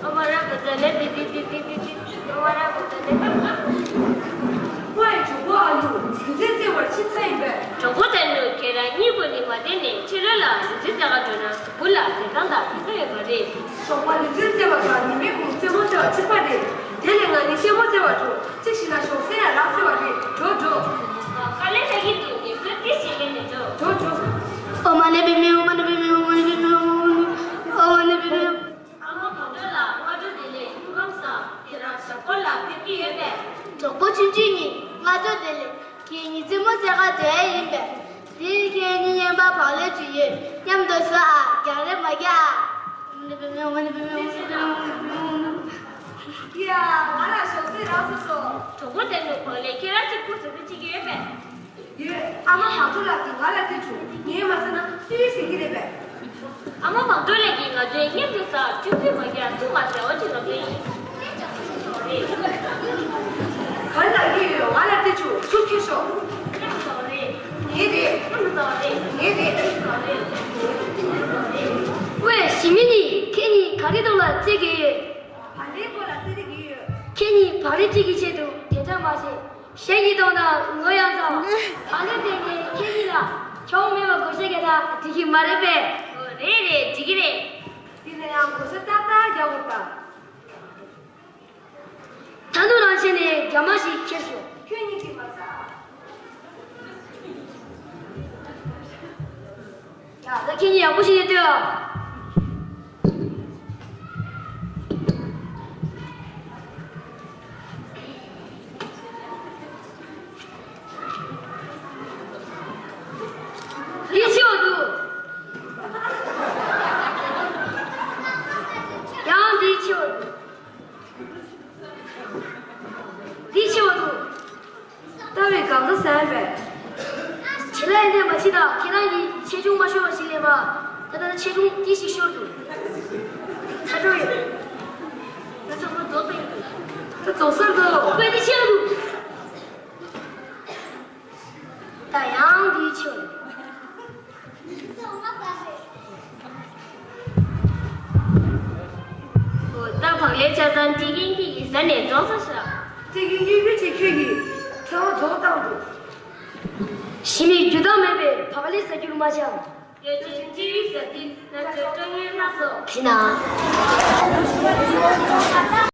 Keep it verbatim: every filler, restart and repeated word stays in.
ཨོ་མ་ར་ག་ཙ་ལེ་ཏི་ཏི་ཏི་ཏི་ཏི་ཏི། ཨོ་མ་ར་ག་ཙ་ལེ་ཏི་ཏི། ཝའི་གྲོགས་པོ་ཨ་ལུ། ལུས་རྩལ་རྩེ་བར་ཕྱིན་ཚར་ཡིན་པས། གྲོགས་པོ་དེ་ནུ་ཁྱེད་རང་གཉིས་པོ་ནི་མ་བསྡད་ནས་ཕྱི་རོལ་ལ་ལུས་རྩལ་རྩེ་ག་འགྲོ་ན་གཟུགས་པོ་ལ་བདེ་ཐང་དང་ཕན་ཐོགས་ཡོད་པ་རེད། ཞོགས་པ་ལུས་རྩལ་རྩེ་བ་དང་ཉི་མའི་གུང་རྩེད་མོ་རྩེ་བ་ཕྱིན་པ་རེད། དེ་ལས་ང་ནི་གཤེད་མོ་རྩེ་བར་འགྲོ། གཅིག་ཤི་ན་ཞོགས་ཟས་ཡང་རག་ཟེར་བ་རེད། འགྲོ་འགྲོ། དཀའ་ལས་ཁག་གི་འདུག་ངས་ཁོས་ཏི་ཞིག་ལས་ནས་འགྲོ། འགྲོ་འགྲོ། ཨོ་མ་ནི་པི་མི་ཨོ་མ་ནི་པི་མི་ཨོ་མ་ནི་པི་མི་ཨོ་མ་ནི་པི་མི་ཨོ་མ་ནི་པི་མི་ཨོ། ཨ་མ་བང་མགྲོན་ལགས་སྔ་དྲོ་བདེ་ལེགས། སྐུ་ཁམས་བཟང་། ཁྱེད་རང་ཞབས་སྐོར་ལ་ཕེབས་ཀྱི་ཡོད་པས། གྲོགས་པོ་ཆུང་ཆུང་གཉིས་སྔ་དྲོ་བདེ་ལེགས། ཁྱེད་གཉིས་རྩེད་མོ་རྩེ་ག་འགྲོ་ཡས་ཡིན་པས། དེ་ཁྱེད་གཉིས་མཉམ་པར་བག་ལེབ་ཅིག་ཡོད། མཉམ་དུ་ཟོས་ཨ། རྒྱག་རེས་མ་རྒྱག་ཨ། ཡ། ང་ལ་ཞོགས་ཟས་རག་སོང་། གྲོགས་པོ་དེ་ནུ་བག་ལེབ་ཁྱེད་རང་གཅིག་པུ་ཟོས་པའི་གཅིག་ཡོད་པས། ཡོད། ཨ་མ་བང་མགྲོན་ལགས་ཀྱིས་ང་ལ་སྟེར་བྱུང་། ངས་མ་ཟོས་ན་སུས་ཟོས་ཀྱི་རེད་པས། ཨ་མ་བང་མགྲོན་ལགས་ཀྱིས་ང་ཚོའི་མཉམ་དུ་ཟ་བཅུག་པའི་མ་རྒྱག་ཚུགས་མ་ཟེར་བ་ཅིག་ལབ་ཀྱི་ཡིན། ག་རེ་ལབ་ཀྱི་ཡོད། ང་ལ་སྟེར་བྱུང་། ཚུར་ཁྱེར་ཤོག་ངས་རེད། ངས་རེད། ངས་རེད། ཝེ་ཞི་མི་ནི་ཁྱེད་གཉིས་ག་རེ་ཐོག་ལ་རྩེད་ཀྱི་ཡོད། བག་ལེབ་སྐོར་ལ་རྩེད་ཀྱི་ཡོད། ཁྱེད་གཉིས་བག་ལེབ་གཅིག་གི་ཆེད་དུ་དེ་འདྲ་མ་བྱེད། གཞས་ཀྱི་ཐོག་ན་ངོ་ཡང་ཚ། ད་ནི་དེ་ནས་ཁྱེད་གཉིས་ལ་གྱོང་མེད་པ་བགོ་བཤའ་རྒྱག་ན་འགྲིག་གི་མ་རེད་པས། ཨོ་རེད་རེད། འགྲིག་གི་རེད། དེ་ནས་ཡང་བགོ་བཤའ་ཏག་ཏག་རྒྱག་དགོས་པ། ད་དུང་རང་བྱས་ནས་རྒྱ་མ་ཞིག་ཁྱེར་ཤོག་ཁྱོད་གཉིས་ཀྱིས་མ་ཟ། ཡ། ད་ཁྱེད་གཉིས་ཡག་པོ་ཞིག་ལྟོས་ཨ། འདི་ཆེ་བ་འདུག་ཡང་འདི་ཆེ་བ་འདུག་འདི་ཆེ་བ་འདུག་ལྟ་བའི་གང་ག་ཟ་ཡ་རེད། བྱེད་ལས་ནས་མ་བྱེད་དང་། ཁྱེད་རང་གིས་ཆེ་ཆུང་མ་ཤོར་བ་ཞིག་ལས་པ། ད་ལྟ་ཆེ་ཆུང་ཏི་ཞིག་ཤོར་འདུག་ཚ་དྲོད་ཡོད། ང་ཚོ་མ་རྫོགས་པ་ཡིན། ད་རྫོགས་སར་འདུག་དཔེ་འདི་ཆེ་བ་འདུག་ད་ཡང་འདི་ཆེ་བ་འདུག་ཨོ། ད་བག་ལེབ་ཆ་ཚང་ཀྲི་ཀིན་ཀྲི་ཡིས་ཟ་ནས་རྫོགས་ས་ཤག་ཀྲི་ཀིན་ཀྲི་ཀྲི་བྱེད། ཁྱོད་ཀྱིས་ཚང་མ་རྫོགས་བཏང་འདུག་ཞི་མིས་རྒྱུ་དག་མེད་པའི་བག་ལེབ་ཟ་རྒྱུར་མ་ཆགས། ཡོད་ཅིང་ཀྲི་ཡིས་ཟ་དུས་ན་ཚོད་སྤྲོ་ངན་སྣ་ཚོགས། ཕྱི་ནང་།